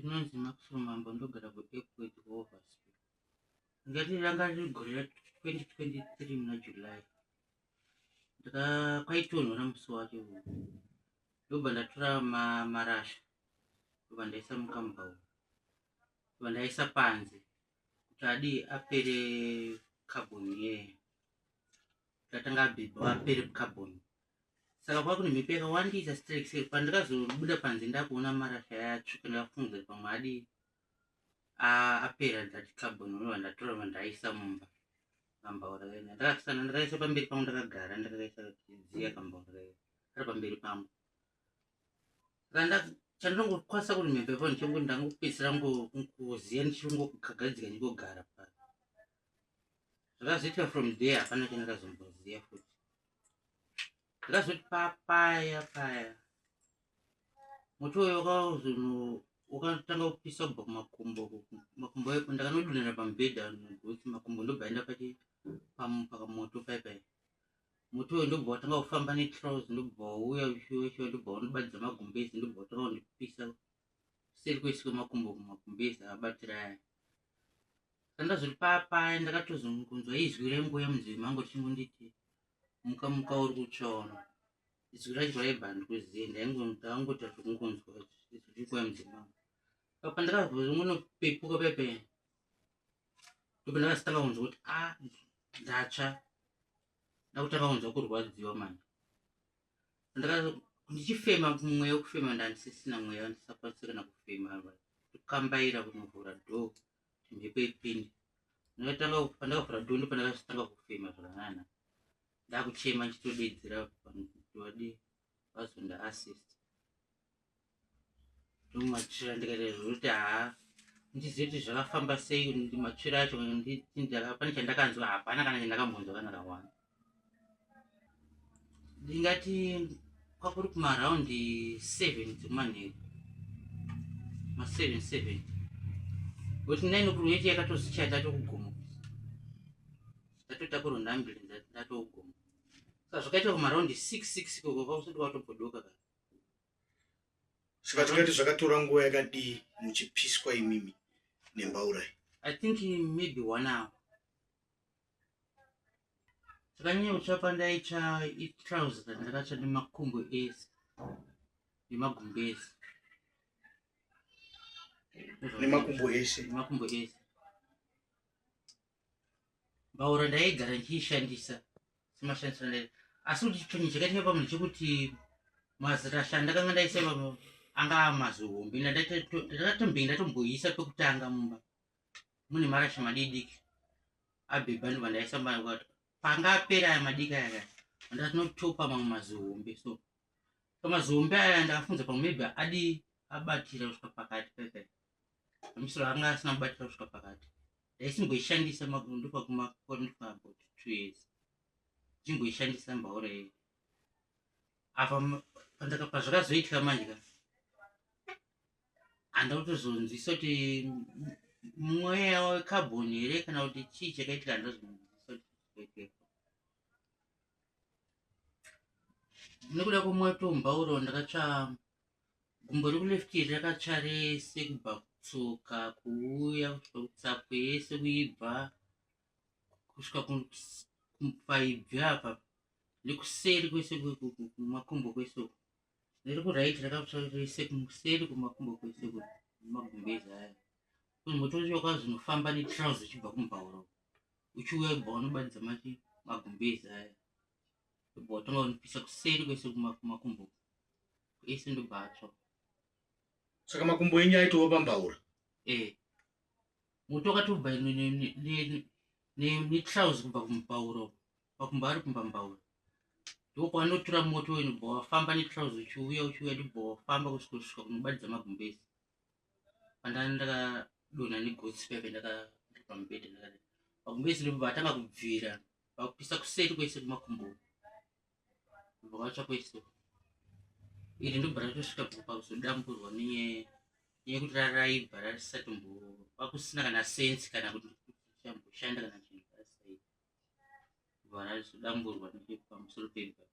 Ndinonzi Maxwell Mambo, ndogara kuEpworth kuOverspill. Ndingati ranga riri gore ra2023 muna July. Kwaitonhora musi wacho uyu. Ndobva ndatora marasha ndobva ndaisa mukambauro ndobva ndaisa panze kuti adii apere carbon iyeye. Ndatanga abhebha apere carbon. Saka kwava kune mhepo yakawandisa straight pandakazobuda panze ndakuona marasha aya atsvuka ndakafunga kuti pamwe adii apera that carbon ndobva ndatora ndobva ndaisa mumba kambaura kaye ndakasana ndakaisa pamberi pangu ndakagara ndakakaisa dziya kambaura kaye kari pamberi pangu. Saka chandinongokwanisa kuti mhepo ipapo ndichango ndangopedzisira kuziya ndichingogadzika ndingogara pa zvakazoitika from there hapana chandakazomboziya futi. Ndakazoti papaya paya moto uyo wakatanga kupisa kubva kumakumbo makumbo ayo ndakanodonhera pamubhedha gotsi makumbo ndobva aenda pakamoto paya paya moto uyo ndobva watanga kufamba netrouse ndobva wauya uchiuya ndobva wanobatidza magumbezi ndobva watanga kundipisa kuseri kwese kwemakumbo kumagumbezi abatira aya. Saka ndazoti papaya ndakatozongonzwa izwi raingouya munzeve mangu richingonditi muka muka uri kutsvaona. Izwi racho raibva handikuzive ndaingoita zvekungonzwa izwi riri kuuya munzeve mangu. Saka pandakazongonopepuka paya paya ndopandakazotanga kunzwa kuti a ndatsva ndakutanga kunzwa kurwadziwa manje. Ndichifema mweya wekufema ndandisisina mweya ndisakwanise kana kufema kukambaira kunovhura door kuti mhepo ipinde. Ndakatanga pandakavhura door ndopandakazotanga kufema zvakanaka. Ndakuchema ndichitodedzera vanhu kuti vadii vazondiassist. Ndomatsvira ndikaita zvekuti haa ndizive kuti zvakafamba sei matsviro acho pane chandakanzwa hapana kana chandakambonzwa kana kawanda. Ndingati kwakuri kumaraundi 7 dzekumanheru ma7 7 kuti 9 o'clock yacho yakatozichaya tatokuguma tatotakurwa neambulance tatokuguma. Saka zvakaitwa kumaraundi 6 6 ikoko kwakusati kwatobodoka kana. Saka tingati zvakatora nguva yakadii muchipiswa imimi nembaura iyi? I think maybe 1 hour. Chakanyanya kutsva pandaitsva itrouser ndakatsva nemakumbo ese nemagumbo ese. Nemakumbo ese? Nemakumbo ese. Mbaura ndaigara ndichiishandisa semashandisiro andaita asi kuti chinhu chakaitika pamunhu chekuti mazirasha andakanga ndaisa ipapo anga amazihombe ndakatombenge ndatomboisa pekutanga mumba mune marasha madidiki abhebha ndobva ndaisa panga apera aya madiki aya kaya ndakatinotopa mamwe mazihombe so pamazihombe aya ndakafunza pamwe maybe adi abatira kusvika pakati pepe pamusoro anga asina kubatira kusvika pakati ndaisimboishandisa ndopakumakore ndopa about 2 years ndichimboishandisa mbaura iyi apa pazvakazoitika manje ka handakutozonzwisa kuti mweya wecarbon here kana kuti chii chakaitika handazonzwisa kuti chakaitika. Nekuda kwemoto mbauro ndakatsva gumbo rekuleft iri rakatsva rese kubva kutsoka kuuya kusvika kutsapwe yese kuibva kusvika paibvi apa nekuseri kwese kumakumbo kwese uku. Nerikuright rakatsva rese kuseri kumakumbo kwese kumagumbezi aya. Moto wacho wakazonofamba netrouse uchibva kumbauro uchiuya ubva wanobatidza machi magumbezi aya ndobva watanga kunopisa kuseri kwese kumakumbo ese ndobva atsva. Saka makumbo enyu aitova pambaura? Eh. Moto wakatobva netrouse kubva kumbaura makumbo ari kumba mbaura ndopanotora moto uyu ndobva wafamba netrouse uchiuya uchiuya ndobva wafamba kusvika kunobatidza magumbezi. Pandanga ndakadonha negotsi paipe ndakari pamubhedha ndakadai magumbezi ndobva atanga kubvira pakupisa kuseri kwese kumakumbo ndobva kwatsva kwese iri ndobva ratosvika pakuzodamburwa nenyaya yekuti raraibva rarisatombo pakusina kana sense kana kuti chamboshanda kana chinhu rarisaita ndobva razodamburwa nepamusoro pebva.